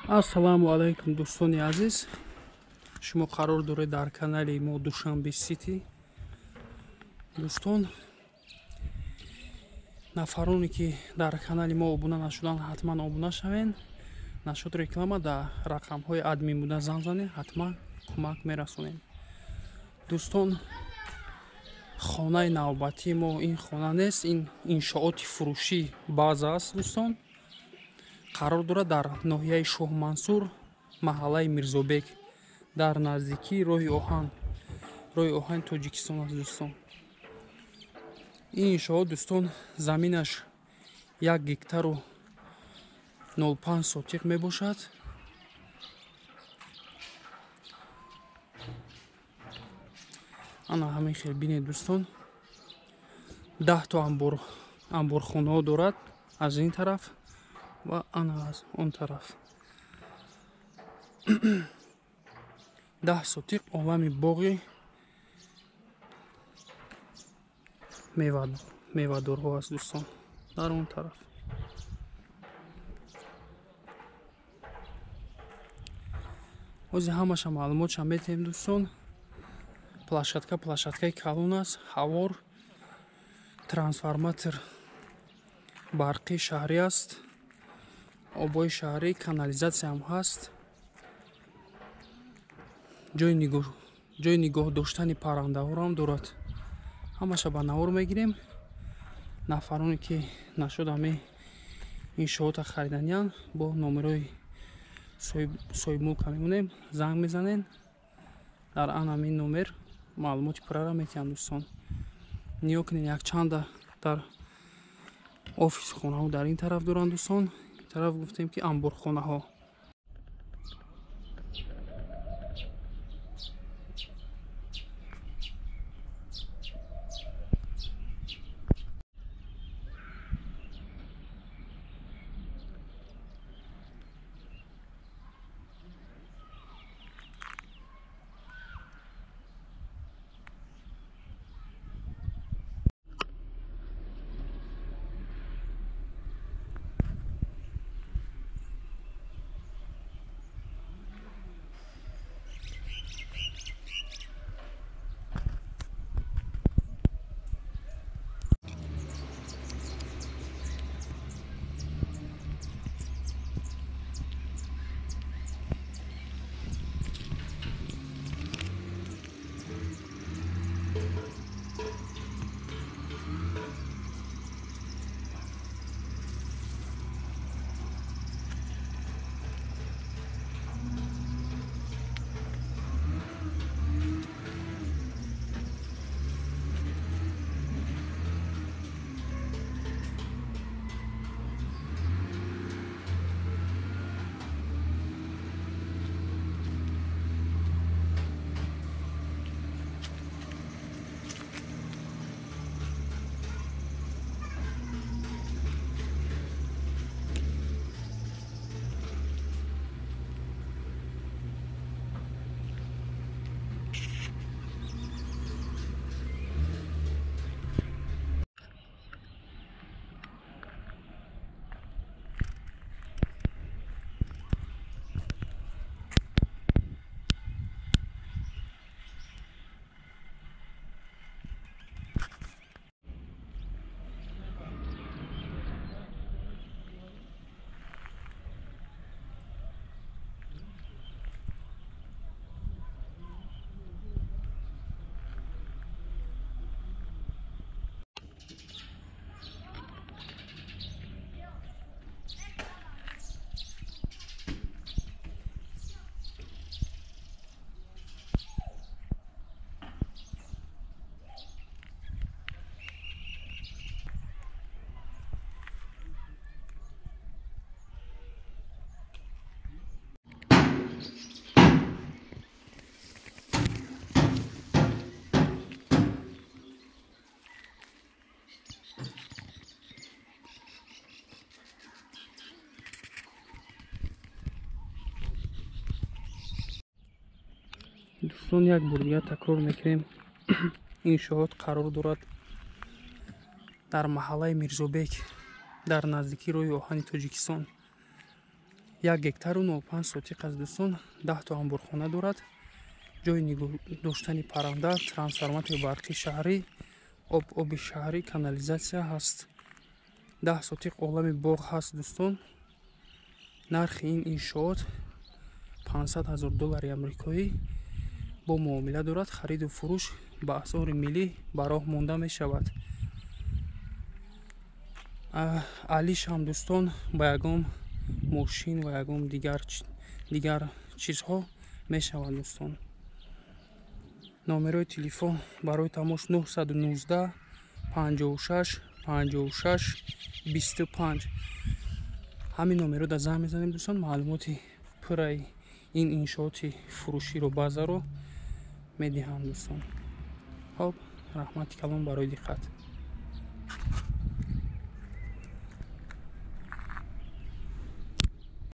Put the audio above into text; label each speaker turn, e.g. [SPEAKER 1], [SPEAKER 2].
[SPEAKER 1] Ассалому алайкум, дӯстони азиз. Шумо қарор доред дар канали мо Душанбе Сити. Дӯстон, нафароне ки дар канали мо обуна нашуданд, ҳатман обуна шавед. Нашуд реклама дар рақамҳои админ буда занг занед, ҳатман кӯмак мерасонем. Дӯстон, хонаи навбатии мо ин хона нест, ин иншооти фурӯшӣ база аст, дӯстон. Қарор дорад дар ноҳияи Шоҳмансур, маҳаллаи Мирзобек, дар наздикии роҳи оҳан, роҳи оҳани Тоҷикистон аст, дӯстон. Ин иншоот, дӯстон, заминаш 1 гектару 0,5 сотиқ мебошад. Ана ҳамин хел бинед, дӯстон, 10 то амборхонаҳо дорад аз ин тараф ва ана аз он тараф. 10 сотиқ олами боғи мевадорҳо аст, дӯстон, дар он тараф. Ҳозир ҳамаша маълумотша метиҳем, дӯстон. Площадка площадкаи калон аст, ҳавор, трансформатор барқи шаҳрӣ аст, обои шаҳрӣ, канализатсия ҳам ҳаст. Ҷои нигоҳ доштани паррандаҳоро ҳам дорад. Ҳамаша ба навор мегирем. Нафароне ки нашуд ҳамин иншоота хариданиянд, бо номерои соҳибмулка мемонем, занг мезанед. Дар ан ҳамин номер маълумоти пуррара метиҳанд, дӯстон. Нигоҳ кунед, якчанда дар офис хонаҳо дар ин тараф доранд, дӯстон. Ин тараф гуфтем ки амборхонаҳо. Дӯстон, як бор дигар такрор мекунем, иншоот қарор дорад дар маҳаллаи Мирзобек, дар наздикии роҳи оҳани Тоҷикистон. 1 гектару 05 сотиқ аст, дӯстон. 10 то анборхона дорад, ҷои нигоҳ доштани парранда, трансформатори барқи шаҳрӣ, оби шаҳрӣ, канализатсия ҳаст. 10 сотиқ олами боғ ҳаст, дӯстон. Нархи ин иншоот 500 ҳазор доллари амрикоӣ, бо муомила дорад. Хариду фурӯш ба асъори миллӣ ба роҳ монда мешавад. Алиш ҳам, дӯстон, ба ягон мошин ва ягон дигар чизҳо мешавад, дӯстон. Номерои телефон барои тамос 919 56 56 25. Ҳамин номеро да занг мезанем, дӯстон, маълумоти пурраи ин иншооти фурӯширо, базаро медиҳам, дӯстон. Хоб, раҳмати калон барои диққат.